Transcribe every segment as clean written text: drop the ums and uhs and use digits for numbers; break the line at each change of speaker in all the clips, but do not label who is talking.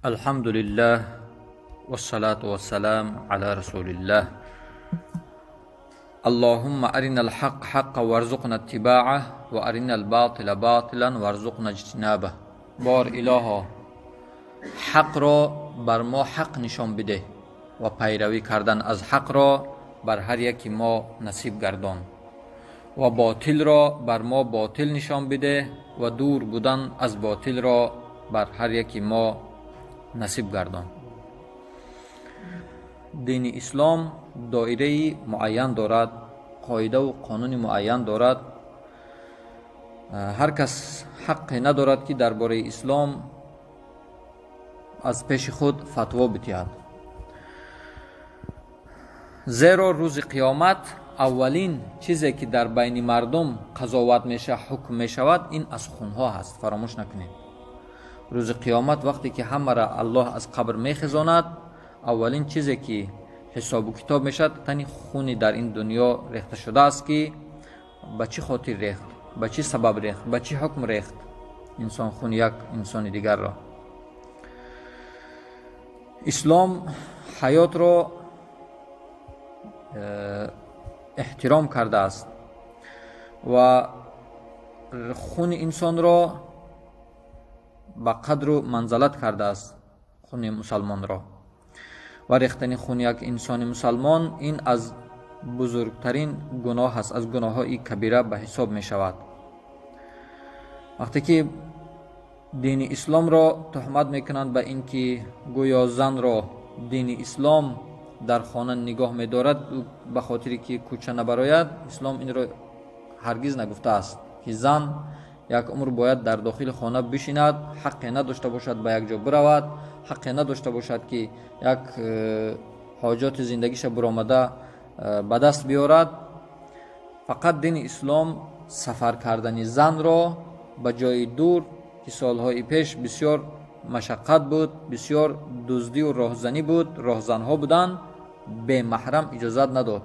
الحمد لله والصلاة والسلام على رسول الله. اللهم أرنا الحق حقا وارزقنا اتباعه وأرنا الباطل باطلا وارزقنا اجتنابه. بار إلها، حق را بر ما حق نشان بده و پیروی کردن از حق را بر هر یکی ما نصیب گردان و باطل را بر ما باطل نشان بده و دور بودن از باطل را بر هر یکی ما نصیب گردان. دین اسلام دایره معین دارد، قاعده و قانون معین دارد. هر کس حق ندارد که درباره اسلام از پیش خود فتوا بدهد، زیرا روز قیامت اولین چیزی که در بین مردم قضاوت میشه، حکم میشود، این از خونها هست. فراموش نکنید، روز قیامت وقتی که همه را الله از قبر میخزاند، اولین چیزی که حساب و کتاب میشد تنی خونی در این دنیا ریخته شده است که به چی خاطر ریخت، به چی سبب ریخت، به چی حکم ریخت انسان خون یک انسان دیگر را. اسلام حیات را احترام کرده است و خون انسان را به قدر و منزلت کرده است، خون مسلمان را. و ریختن خون یک انسان مسلمان این از بزرگترین گناه است، از گناه‌های کبیره به حساب می شود. وقتی که دین اسلام را تهمت میکنند به اینکه گویا زن را دین اسلام در خانه نگاه می‌دارد به خاطری که کوچه نبراید، اسلام این را هرگز نگفته است که زن یک عمر باید در داخل خانه بشیند، حقی نداشته باشد به یک جا برود، حقی نداشته باشد که یک حاجات زندگیش برآمده به دست بیارد. فقط دین اسلام سفر کردن زن را به جای دور که سالهای پیش بسیار مشقت بود، بسیار دزدی و راهزنی بود، راهزنها بودند، به محرم اجازت نداد.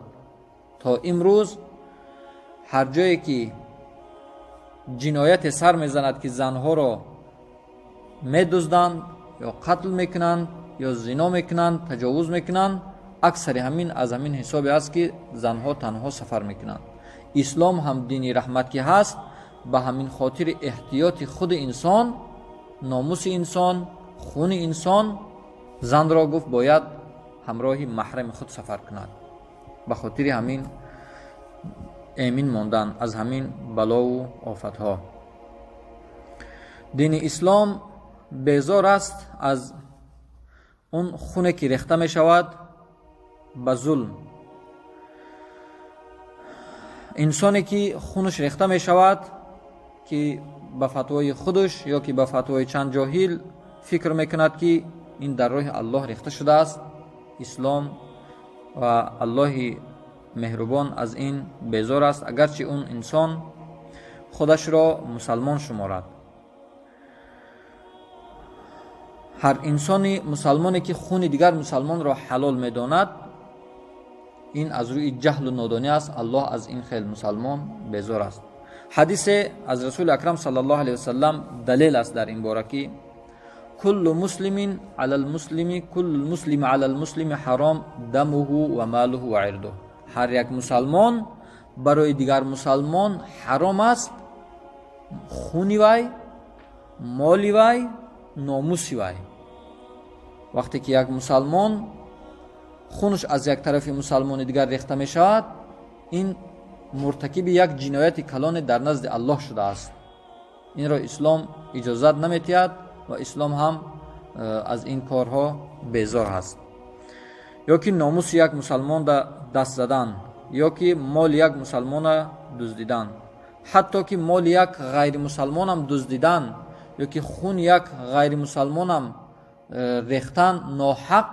تا امروز هر جایی که جنایت سر میزند که زنها را میدزدند یا قتل میکنند یا زنا میکنند، تجاوز میکنند، اکثر همین از همین حسابی است که زنها تنها سفر میکنند. اسلام هم دینی رحمت که هست، به همین خاطر احتیاط خود انسان، ناموس انسان، خون انسان، زن را گفت باید همراه محرم خود سفر کند، به خاطر همین امین ماندن از همین بلا و آفتها. دین اسلام بیزار است از اون خونه که ریخته می شود به ظلم. انسانی که خونش ریخته می شود که به فتوای خودش یا که به فتوای چند جاهل فکر میکند که این در راه الله ریخته شده است، اسلام و الله مهربان از این بیزار است، اگرچه اون انسان خودش را مسلمان شمارد. هر انسانی مسلمانی که خون دیگر مسلمان را حلال میداند، این از روی جهل و نادانی است. الله از این خیل مسلمان بیزار است. حدیث از رسول اکرم صلی الله علیه وسلم دلیل است در این باره که کل مسلم علی المسلم، کل مسلم علی المسلم حرام دمه و ماله و عرضه. هر یک مسلمان برای دیگر مسلمان حرام است خونی وی، مالی وی، ناموسی وی. وقتی که یک مسلمان خونش از یک طرف مسلمان دیگر ریخته می شود، این مرتکب یک جنایت کلان در نزد الله شده است. این را اسلام اجازت نمی‌دهد و اسلام هم از این کارها بیزار است. یا که ناموس یک مسلمان را دست زدن، یا که مال یک مسلمان را دزدیدن، حتی که مال یک غیر مسلمان هم دزدیدن، یا که خون یک غیر مسلمان هم ریختن ناحق،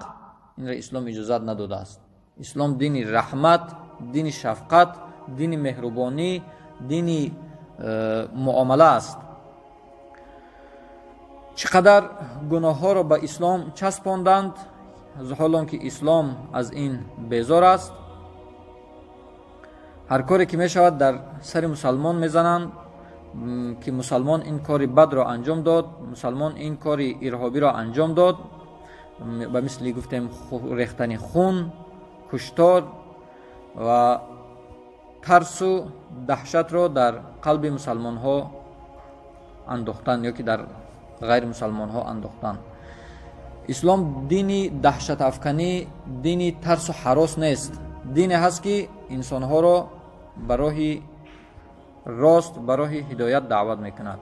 این را اسلام اجازت نداده است. اسلام دین رحمت، دین شفقت، دین مهربانی، دین معامله است. چقدر گناه ها را به اسلام چسباندند، حالان که اسلام از این بیزار است. هر کاری که می شود در سر مسلمان میزنند که مسلمان این کار بد را انجام داد، مسلمان این کار ارهابی را انجام داد. Ба мисли гуфтем рехтани хун, куштор ва тарсу даҳшатро дар қалби мусалмонҳо андохтан ё ки дар ғайримусалмонҳо андохтан. Ислом дини даҳшатафканӣ, дини тарсу ҳарос нест. Дине ҳаст, ки инсонҳоро ба роҳи рост, ба роҳи ҳидоят даъват мекунад.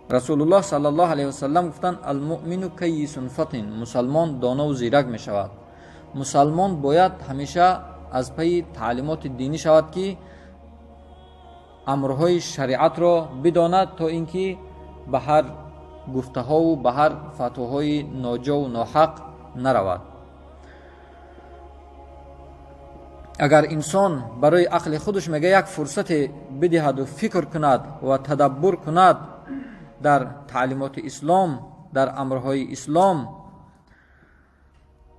Расулуллоҳ саллаллоҳу алайҳи васаллам гуфтанд: алмуъмину кайисун фатин. Мусалмон донову зирак мешавад. Мусалмон бояд ҳамеша аз пайи таълимоти динӣ шавад, ки амрҳои шариатро бидонад, то ин ки ба ҳар гуфтаҳову ба ҳар фатвоҳои ноҷову ноҳақ наравад. Агар инсон барои ақли худаш мега як фурсате бидиҳаду фикр кунад ва тадаббур кунад дар таълимоти ислом, дар амрҳои ислом,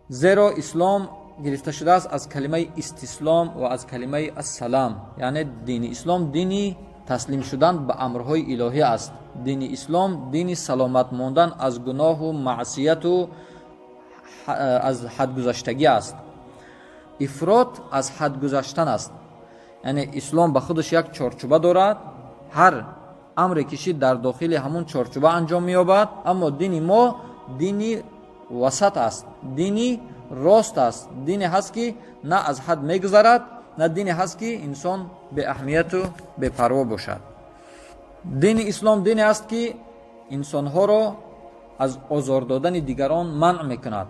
зеро ислом гирифта шудааст аз калимаи истислом ва аз калимаи ассалам, яъне дини ислом дини таслим шудан ба амрҳои илоҳӣ аст. Дини ислом дини саломат мондан аз гуноҳу маъсияту аз ҳадгузаштагӣ аст. Ифрот аз ҳад гузаштан аст. Яъне ислом ба худаш як чорчӯба дорад, ҳар амре кишид дар дохили ҳамун чорчӯба анҷом меёбад. Аммо дини мо дини васат аст, дини рост аст, дине ҳаст, ки на аз ҳад мегузарад, на дине ҳаст, ки инсон беаҳамияту бепарво бошад. Дини ислом дине аст, ки инсонҳоро аз озор додани дигарон манъ мекунад.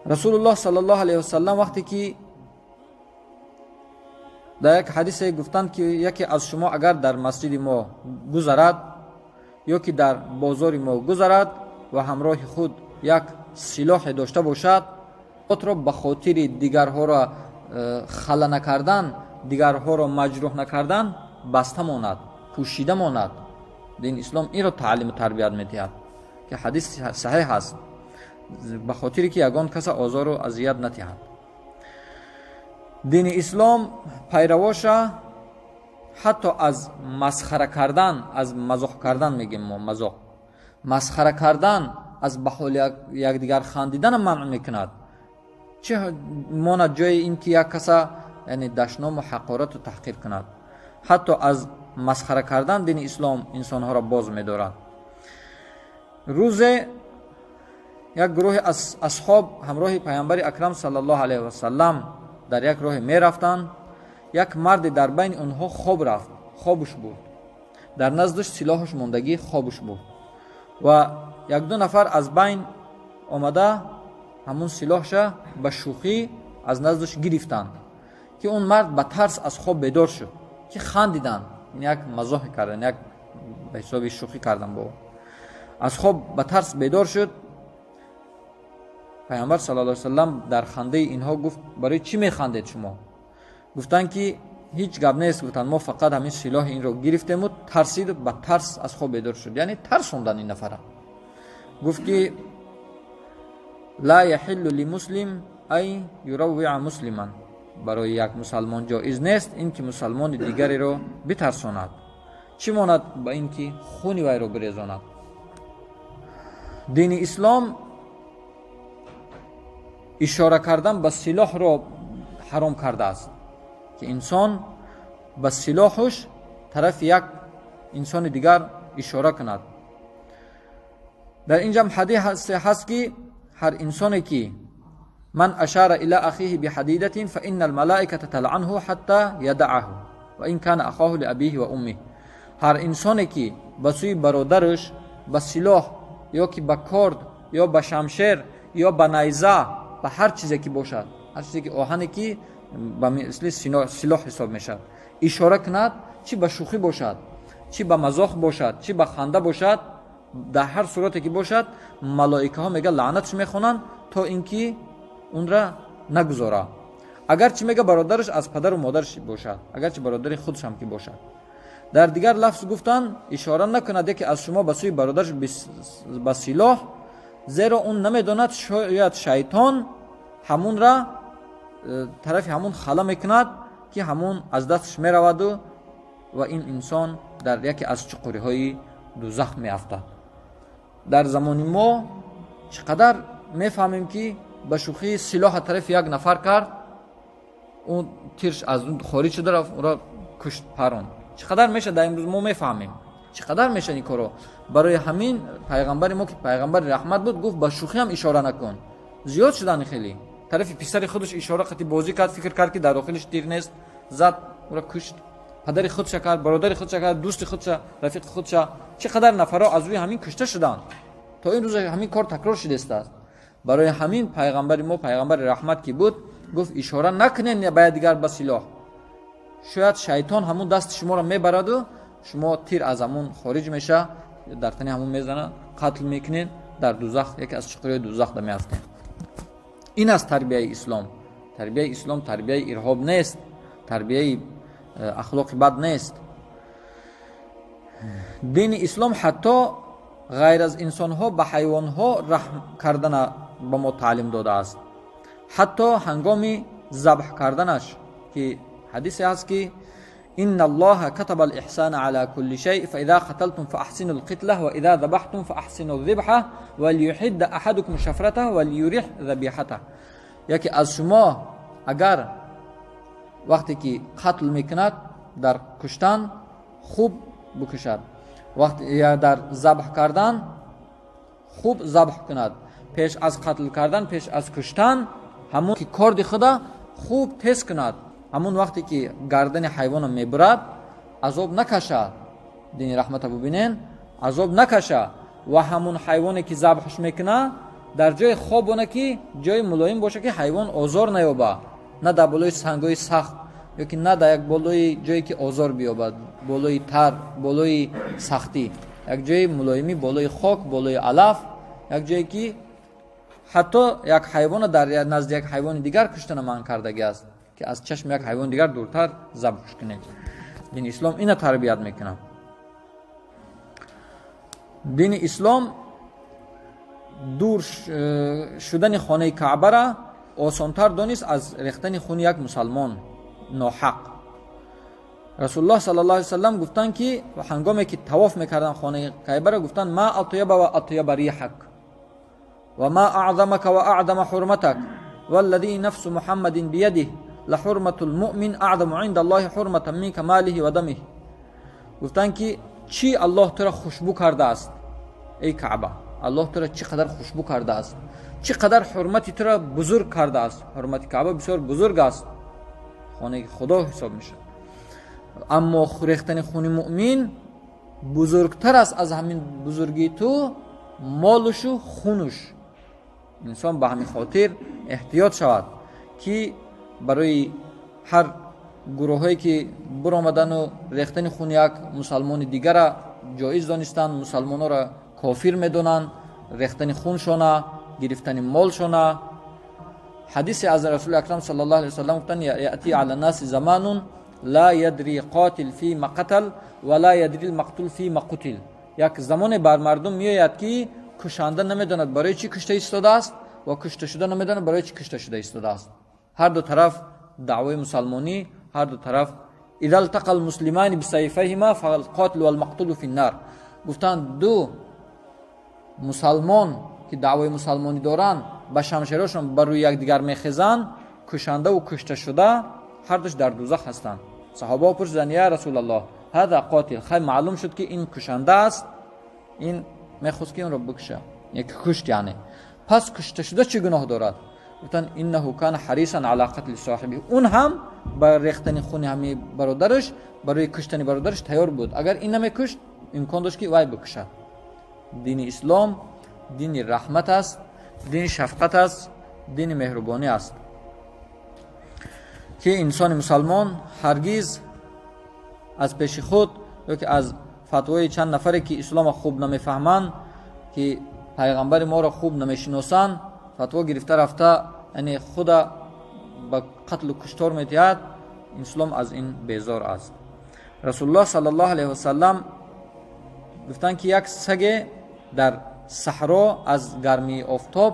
Расулуллоҳ саллаллоҳу алайҳи васаллам вақте ки дар як ҳадисе гуфтанд, ки яке аз шумо агар дар масҷиди мо гузарад ё ки дар бозори мо гузарад ва ҳамроҳи худ як силоҳе дошта бошад, отро ба хотири дигарҳоро хала накардан, дигарҳоро маҷрӯҳ накардан баста монад, пӯшида монад. Дини ислом инро таълиму тарбият медиҳад, ки ҳадис саҳеҳ аст, ба хотире ки ягон каса озору азият натиҳад. Дини ислом пайравоша ҳатто аз масхара кардан, аз мазоҳ кардан мегем мо, мазоҳ, масхара кардан, аз ба ҳоли якдигар хандиданам манъ мекунад. Чӣ монад ҷои ин ки як каса, яъне дашному ҳақорату таҳқир кунад? Ҳатто аз масхара кардан дини ислом инсонҳоро боз медорад. Рӯзе як гурӯҳи аз асҳоб ҳамроҳи паёмбари акрам саллаллоҳу алайҳи васаллам дар як роҳе мерафтанд. Як марде дар байни онҳо хоб рафт, хобуш бурд, дар наздаш силоҳуш мондагӣ хобуш бурд ва якду нафар аз байн омада ҳамун силоҳша ба шӯхӣ аз наздаш гирифтанд, ки он мард ба тарс аз хоб бедор шуд, ки хандиданд, як мазоҳе кардан, як ба ҳисоби шӯхӣ кардан бо аз хоб ба тарс бедор шуд. Паёмбар саллаллоҳу алайҳи васаллам дар хандаи инҳо гуфт: барои чӣ механдед шумо? Гуфтанд, ки ҳеҷ гап нест. Гуфтанд, мо фақат ҳамин силоҳи инро гирифтему тарсид, ба тарс аз хоб бедор шуд, яъне тарсондан ин нафара. Гуфт, ки ла яҳиллу лимуслим ай юраввиа муслиман, барои як мусалмон ҷоиз нест ин ки мусалмони дигареро битарсонад, чӣ монад ба ин ки хуни вайро бирезонад. Дини ислом ишора кардан ба силоҳро ҳаром кардааст, ки инсон ба силоҳуш тарафи як инсони дигар ишора кунад. Дар инҷам ҳадисе ҳаст, ки ҳар инсоне ки ман ашара ила ахиҳи биҳадидатин фаинна алмалаиката талъанҳу ҳатта ядаъаҳу ва ин кана ахоҳу лиабиҳи ва уммиҳ. Ҳар инсоне ки ба сӯи бародараш ба силоҳ ё ки ба корд ё ба шамшер ё ба найза, ба ҳар чизе ки бошад, ҳар чизе ки оҳане ки ба мисли силоҳ ҳисоб мешавад, ишора кунад, чӣ ба шӯхӣ бошад, чӣ ба мазоҳ бошад, чӣ ба ханда бошад, дар ҳар сурате ки бошад, малоикаҳо мега лаънатш мехонанд то ин ки унра нагузора, агарчи мега бародараш аз падару модараш бошад, агарчи бародари худашам ки бошад. Дар дигар лафз гуфтанд: ишора накунад яке аз шумо ба сӯи бародараш ба силоҳ, зеро он намедонад, шояд шайтон ҳамунра тарафи ҳамун хала мекунад, ки ҳамун аз дасташ мераваду ва ин инсон дар яке аз чуқуриҳои дӯзах меафтад. Дар замони мо чӣ қадар мефаҳмем, ки ба шӯхӣ силоҳа тарафи як нафар кард, ӯ тирш аз хориҷ шуда рафт, ӯро кушт, паронд. Чӣ қадар мешавад дар имрӯз, мо мефаҳмем, чӣ қадар мешавад ин корро. Барои ҳамин пайғамбари мо, ки пайғамбари раҳмат буд, гуфт: ба шӯхӣ ҳам ишора накун. Зиёд шудани хеле тарафи писари худаш ишора қати бозӣ кард, фикр кард, ки дар дохилиш тир нест, зад, ӯро кушт. Падари худша кард, бародари худша кард, дӯсти худша, рафиқи худша. Чӣ қадар нафарҳо аз рӯи ҳамин кушта шуданд. То ин рӯз ҳамин кор такрор шудааст. Барои ҳамин пайғамбари мо, пайғамбари раҳмат ки буд, гуфт: ишора накунед ба якдигар ба силоҳ, шояд шайтон ҳамун дасти шуморо мебараду шумо тир аз ҳамун хориҷ меша, дар тани ҳамун мезана, қатл мекунед, дар дузах, яке аз чуқуриҳои дузах да меафтед. Ин аст тарбияи ислом. Тарбияи ислом тарбияи ирҳоб нест, тарбияи ахлоқи бад нест. Дини ислом ҳатто ғайр аз инсонҳо ба ҳайвонҳо раҳм кардана ба мо таълим додааст, ҳатто ҳангоми забҳ карданаш, ки ҳадисе ҳаст, ки إن الله كتب الإحسان على كل شيء، فإذا قتلتم فأحسنوا القتلة، وإذا ذبحتم فأحسنوا الذبحة، وليحد أحدكم شفرته وليرح ذبيحته. Яке аз шумо агар вақте ки қатл мекунад, дар куштан хуб бикушад, я дар забҳ кардан хуб забҳ кунад. Пеш аз қатл кардан, пеш аз куштан, ҳамон ки корди худа хуб тез кунад, ҳамон вақте ки гардани ҳайвонро мебурад, азоб накашад. Дини раҳмата бубинен, азоб накаша. Ва ҳамон ҳайвоне ки забҳш мекунад, дар ҷои хобона, ки ҷои мулоим боша, ки ҳайвон озор наёба, на дар болои сангҳои сахт ёки на дар як болои ҷое ки озор биёбад, болои тар, болои сахтӣ, як ҷои мулоимӣ, болои хок, болои алаф, як ҷое ки ҳатто як ҳайвона дар назди як ҳайвони дигар куштана манъ кардагӣ аст, ки аз чашми як ҳайвони дигар дуртар забҳш кунед. Дини ислом ина тарбият мекунад. Дини ислом дур шудани хонаи Каъбара осонтар донист аз рехтани хуни як мусалмон ноҳақ. Расулуллоҳ саллаллоҳу алайҳи васаллам гуфтанд, ки ҳангоме ки тавоф мекарданд хонаи Каъбара, гуфтанд: ما أطيب وأطيب ريحك، وما أعظمك وأعظم حرمتك، والذي نفس محمد بيده لحرمة المؤمن أعظم عند الله حرمة من ماله ودمه. Гуфтанд, ки чӣ Аллоҳ тура хушбӯ кардааст, эй Каъба, Аллоҳ тура чӣ қадар хушбӯ кардааст, чӣ қадар ҳурмати тура бузург кардааст. Ҳурмати Каъба бисёр бузург аст, хонаи Худо ҳисоб мешавад. Аммо рехтани хуни муъмин бузургтар аст аз ҳамин бузургии ту, молушу хунуш. Инсон ба ҳамин хотир эҳтиёт шавад, ки барои ҳар гурӯҳҳое ки биромадану рехтани хуни як мусалмони дигара ҷоиз донистанд, мусалмонҳоро кофир медонанд, рехтани хуншона, гирифтани молшона. Ҳадисе аз Расули Акрам саллаллоҳу алайҳи васаллам гуфтанд: يأتي على الناس زمان لا يدري القاتل فيم قتل ولا يدري المقتول فيم قتل. Як замоне бар мардум меояд, ки кушанда намедонад, барои чӣ кушта истодааст, ва кушташуда намедонад, барои чӣ кушта шуда истодааст. Ҳар ду тараф даъвои мусалмонӣ, ҳар ду тараф. إذا التقى المسلمان بسيفيهما فالقاتل والمقتول في النار. Гуфтанд, ду мусалмон ки даъвои мусалмонӣ доранд, ба шамшерошон бар рӯи якдигар мехезанд, кушандаву кушташуда ҳардуш дар дузах ҳастанд. Саҳобаҳо пурсиданд: يا رسول الله، هذا قاتل, хай, маълум шуд, ки ин кушанда аст, ин мехост, ки инро бикуша, яки кушт, яъне пас кушташуда чӣ гуноҳ дорад? Гуфтанд: إنه كان حريصا على قتل صاحبه. Он ҳам ба рехтани хуни ҳами бародараш, барои куштани бародараш тайёр буд. Агар ин намекушт, имкон дошт, ки вай бикушад. Дини ислом дини раҳмат аст, дини шафқат аст, дини меҳрубонӣ аст, ки инсони мусалмон ҳаргиз аз пеши худ ё ки аз фатвои чанд нафаре, ки ислома хуб намефаҳманд, ки пайғамбари моро хуб намешиносанд, фатво гирифта рафта, яъне худа ба қатлу куштор медиҳад. Ислом аз ин безор аст. Расулуллоҳ саллаллоҳу алайҳи васаллам гуфтанд, ки як саге дар саҳро аз гармии офтоб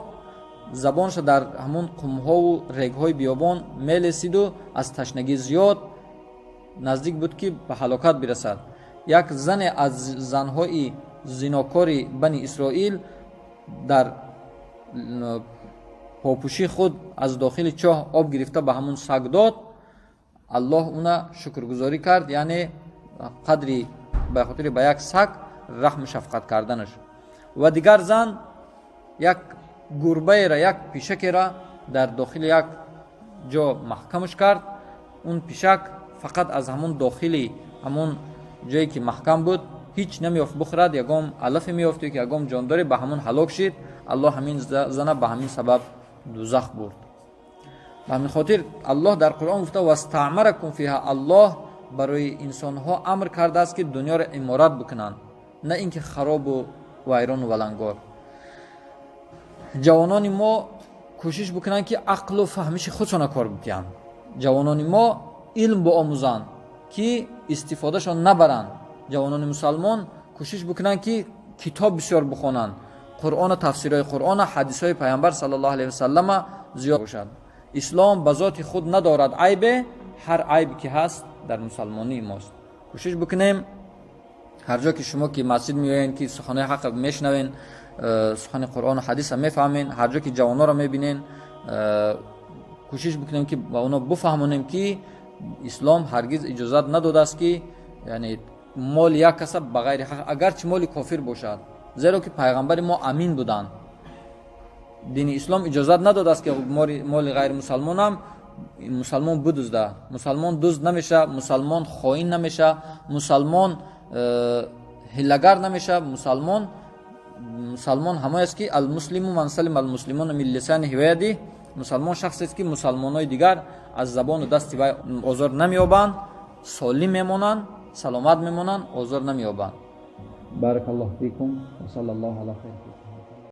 забонша дар ҳамон қумҳову регҳои биёбон мелесиду аз ташнагӣ зиёд наздик буд, ки ба ҳалокат бирасад. Як зане аз занҳои Зинокори Бани Исроил дар попӯшии худ аз дохили чоҳ об гирифта ба ҳамун саг дод, Аллоҳ уна шукргузорӣ кард, яъне қадри ба хотири ба як саг раҳму шафқат карданаш. Ва дигар зан як гурбаера, як пишакера дар дохили як ҷо маҳкамаш кард. Он пишак фақат аз ҳамун дохили ҳамун ҷое ки маҳкам буд, ҳеҷ намеёфт бихӯрад, ягон алафе меёфт ки ягон ҷондоре, ба ҳамун ҳалок шид. Аллоҳ ҳамин зана ба ҳамин сабаб дузах бурд. Ба ҳамин хотир Аллоҳ дар Қуръон гуфта: «Вастаъмаракум фиҳа». Аллоҳ барои инсонҳо амр кардааст, ки дунёро иморат бикунанд, на ин ки харобу вайрону валангор. Ҷавонони мо кӯшиш бикунанд, ки ақлу фаҳмиши худшона кор бикунанд. Ҷавонони мо илм биомӯзанд, ки истифодашон набаранд. Ҷавонони мусалмон кӯшиш бикунанд, ки китоб бисёр бихонанд, Қуръона, тафсирҳои Қуръона, ҳадисҳои Пайғамбар саллаллоҳу алайҳи васаллама зиёд бошад. Ислом ба зоти худ надорад айбе, ҳар айбе ки ҳаст, дар мусалмонии мост. Кӯшиш бикунем, ҳар ҷо ки шумо ки масҷид меоянд, ки суханои ҳақ мешунавен, сухани Қуръону ҳадиса мефаҳмен, ҳар ҷо ки ҷавонҳоро мебинен, кӯшиш бикунем, ки ба онҳо бифаҳмонем, ки ислом ҳаргиз иҷозат надодааст, ки яъне моли як каса ба ғайри ҳақ, агарчи моли кофир бошад, зеро ки пайғамбари мо амин буданд. Дини ислом иҷозат надодааст, ки моли ғайримусалмонам мусалмон бидузда. Мусалмон дузд намеша, мусалмон хоин намеша, мусалмон ҳиллагар намеша. Мусалмон ҳамое аст, ки المسلم من سلم المسلمون من لسانه ويده. Мусалмон шахсест, ки мусалмонҳои дигар аз забону дасти вай озор намеёбанд, солим мемонанд, саломат мемонанд, озор намеёбанд. بارك الله فيكم وصلى الله على خير.